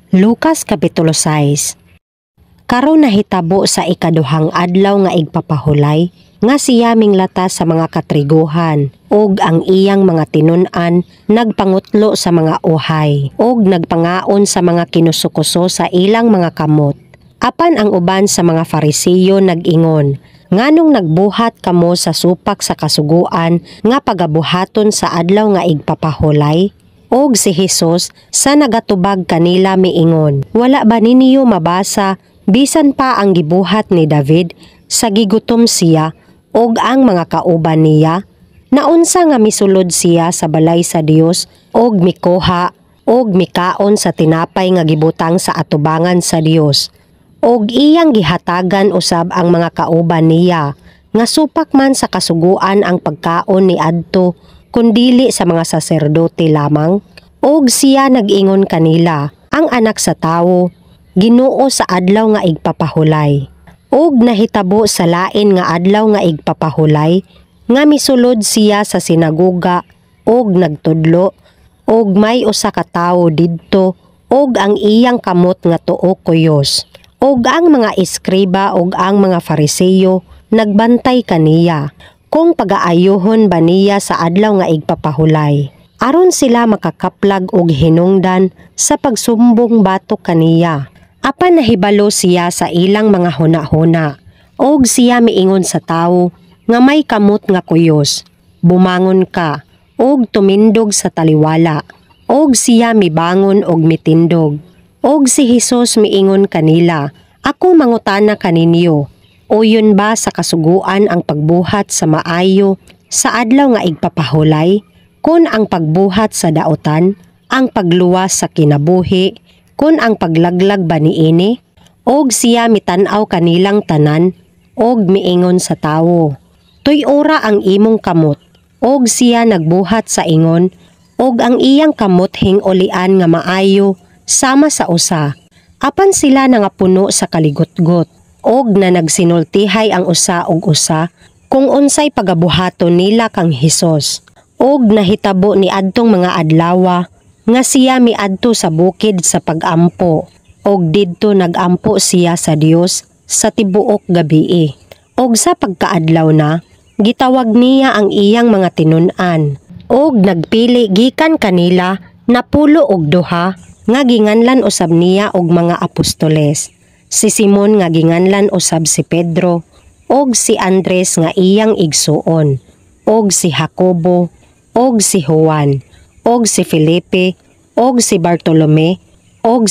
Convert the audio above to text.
Lucas Kapitulo 6. Karon nahitabo sa ikaduhang adlaw nga igpapahulay nga siya minglata sa mga katriguhan ug ang iyang mga tinun-an nagpangutlo sa mga uhay ug nagpangaon sa mga kinusukuso sa ilang mga kamot. Apan ang uban sa mga Farisiyo nag-ingon, "Nganong nagbuhat kamo sa supak sa kasuguan nga pagabuhaton sa adlaw nga igpapahulay?" Og si Hesus sa nagatubag kanila miingon, "Wala ba ninyo mabasa bisan pa ang gibuhat ni David sa gigutom siya og ang mga kauban niya? Naunsa nga misulod siya sa balay sa Dios og mikuha og mikaon sa tinapay nga gibutang sa atubangan sa Dios og iyang gihatagan usab ang mga kauban niya, nga supak man sa kasuguan ang pagkaon ni adto kun dili sa mga saserdote lamang?" Og siya nag-ingon kanila, "Ang Anak sa Tawo Ginoo sa adlaw nga igpapahulay." Og nahitabo sa lain nga adlaw nga igpapahulay nga misulod siya sa sinagoga og nagtudlo, og may usa ka tawo didto og ang iyang kamot nga tuo kuyos. Og ang mga eskriba og ang mga Fariseyo nagbantay kaniya kung pagaayuhon ba niya sa adlaw nga igpapahulay, aron sila makakaplag og hinungdan sa pagsumbong batok kaniya. Apan nahibalo siya sa ilang mga huna-huna, og siya miingon sa tawo nga may kamot nga kuyos, "Bumangon ka og tumindog sa taliwala." Og siya mibangon og mitindog. Og si Hesus miingon kanila, "Ako mangutana kaninyo, uyon ba sa kasuguan ang pagbuhat sa maayo sa adlaw nga igpapahulay, kon ang pagbuhat sa daotan, ang pagluwas sa kinabuhi, kon ang paglaglag ba niini?" Og siya mitan-aw kanilang tanan og miingon sa tawo, "Tuy-ora ang imong kamot." Og siya nagbuhat sa ingon, og ang iyang kamot hing-ulian nga maayo sama sa usa. Apan sila nangapuno sa kaligutgot og na nagsinultihay ang usa og usa kung unsay pagabuhaton nila kang Hesus. Og nahitabo ni adtong mga adlawa nga siya miadto sa bukid sa pagampo, og didto nagampo siya sa Dios sa tibuok gabii. Og sa pagkaadlaw na, gitawag niya ang iyang mga tinun-an og nagpili gikan kanila 12 nga ginganlan usab niya og mga apostoles. Si Simon nga ginganlan usab si Pedro, og si Andres nga iyang igsuon, og si Jacobo, og si Juan, og si Felipe, og si Bartolome, og